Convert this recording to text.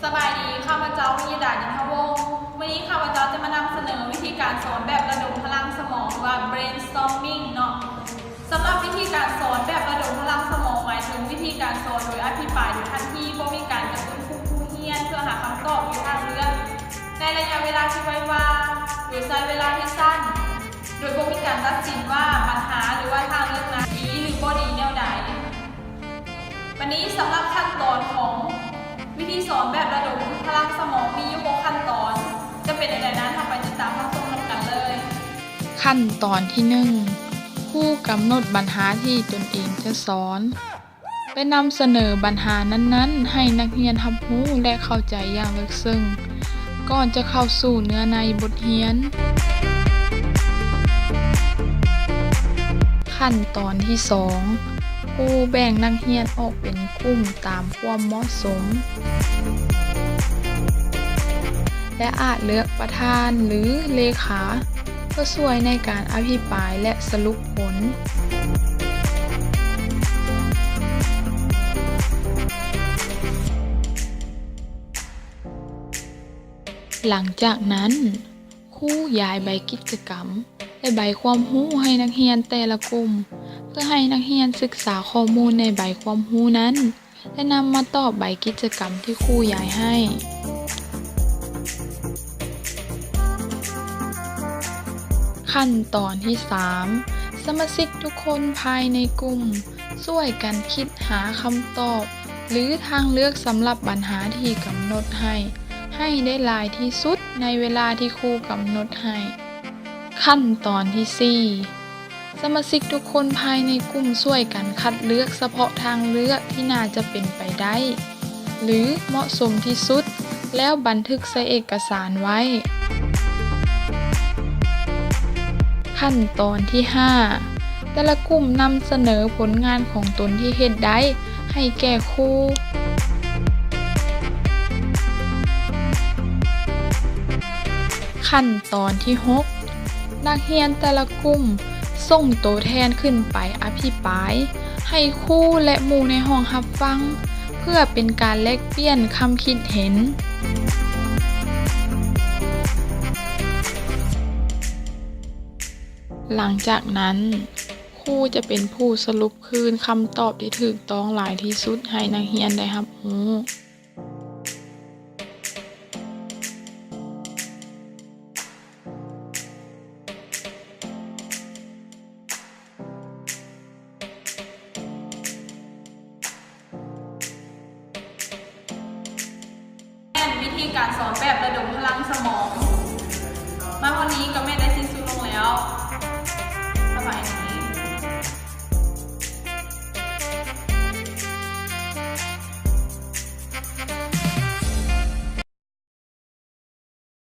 ສະບາຍດີ, ຂ້າພະເຈົ້າ ວິຍະດາ ຈັນທະວົງ. ມື້ນີ້ຂ້າພະເຈົ້າຈະມານຳສະເໜີວິທີການສອນແບບລະດົມພະລັງສະໝອງ ຫຼືວ່າ brainstorming ເນາະ. ສຳລັບວິທີການສອນແບບລະດົມພະລັງສະໝອງ ໝາຍເຖິງວິທີການສອນໂດຍອະພິປາຍໂດຍທັນທີ, ບໍ່ມີການກະຕຸ້ນກຸ່ມຜູ້ຮຽນເພື່ອຫາຄຳຕອບຫຼືທາງເລືອກໃນໄລຍະເວລາທີ່ໄວວາ, ໂດຍໃຊ້ເວລາທີ່ສັ້ນ, ໂດຍບໍ່ມີການຕັດສິນວ່າບັນຫາ ຫຼືວ່າທາງເລືອກນັ້ນດີ ຫຼື ບໍ່ດີແນວໃດ. ບັດນີ້ສຳລັບຂັ້ນຕອນຂອງວິທີສອນແບບລະດົມພະລັງສະໝອງມີຢູ່ຫົກຂັ້ນຕອນ, ຈະເປັນແນວໃດນັ້ນ ເຮົາໄປຕິດຕາມຮັບຊົມນຳກັນເລີຍ. ຂັ້ນຕອນທີໜຶ່ງ ຄູກຳນົດບັນຫາທີ່ຕົນເອງຈະສອນ ແລະ ນຳສະເໜີບັນຫານັ້ນໆໃຫ້ນັກຮຽນຮັບຮູ້ ແລະ ເຂົ້າໃຈຢ່າງເລິກເຊິ່ງ ກ່ອນຈະເຂົ້າສູ່ເນື້ອໃນບົດຮຽນ. ຂັ້ນຕອນທີສອງ ຄູແບ່ງນັກຮຽນອອກເປັນກຸ່ມຕາມຄວາມເໝາະສົມ ແລະ ອາດເລືອກປະທານ ຫຼື ເລຂາ ເພື່ອຊ່ວຍໃນການອະພິປາຍ ແລະ ສະຫຼຸບຜົນ. ຫຼັງຈາກນັ້ນ, ຄູຢາຍໃບກິດຈະກຳ ແລະ ໃບຄວາມຮູ້ໃຫ້ນັກຮຽນແຕ່ລະກຸ່ມ ເພື່ອໃຫ້ນັກຮຽນສຶກສາຂໍ້ມູນໃນໃບຄວາມຮູ້ນັ້ນ ແລະ ນຳມາຕອບໃບກິດຈະກຳທີ່ຄູຢາຍໃຫ້. ຂັ້ນຕອນທີສາມ ສະມາຊິກທຸກຄົນພາຍໃນກຸ່ມຊ່ວຍກັນຄິດຫາຄຳຕອບ ຫຼື ທາງເລືອກສຳລັບບັນຫາທີ່ກຳນົດໃຫ້ ໃຫ້ໄດ້ຫຼາຍທີ່ສຸດໃນເວລາທີ່ຄູກຳນົດໃຫ້. ຂັ້ນຕອນທີສີ່ ສະມາຊິກທຸກຄົນພາຍໃນກຸ່ມຊ່ວຍກັນຄັດເລືອກສະເພາະທາງເລືອກທີ່ໜ້າຈະເປັນໄປໄດ້ ຫຼື ເໝາະສົມທີ່ສຸດ ແລ້ວບັນທຶກໃສ່ເອກະສານໄວ້. ຂັ້ນຕອນທີຫ້າ ແຕ່ລະກຸ່ມນຳສະເໜີຜົນງານຂອງຕົນທີ່ເຮັດໄດ້ໃຫ້ແກ່ຄູ. ຂັ້ນຕອນທີຫົກ ນັກຮຽນແຕ່ລະກຸ່ມສົ່ງໂຕແທນຂຶ້ນໄປອະພິປາຍໃຫ້ຄູ ແລະ ໝູ່ໃນຫ້ອງຮັບຟັງ ເພື່ອເປັນການແລກປ່ຽນຄຳຄິດເຫັນ. ຫຼັງຈາກນັ້ນ, ຄູຈະເປັນຜູ້ສະຫຼຸບຄືນຄຳຕອບທີ່ຖືກຕ້ອງຫຼາຍທີ່ສຸດໃຫ້ນັກຮຽນໄດ້ຮັບຮູ້. ແມ່ນວິທີການສອນແບບລະດົມພະລັງສະໝອງ. ມາຮອດນີ້ກໍແມ່ນ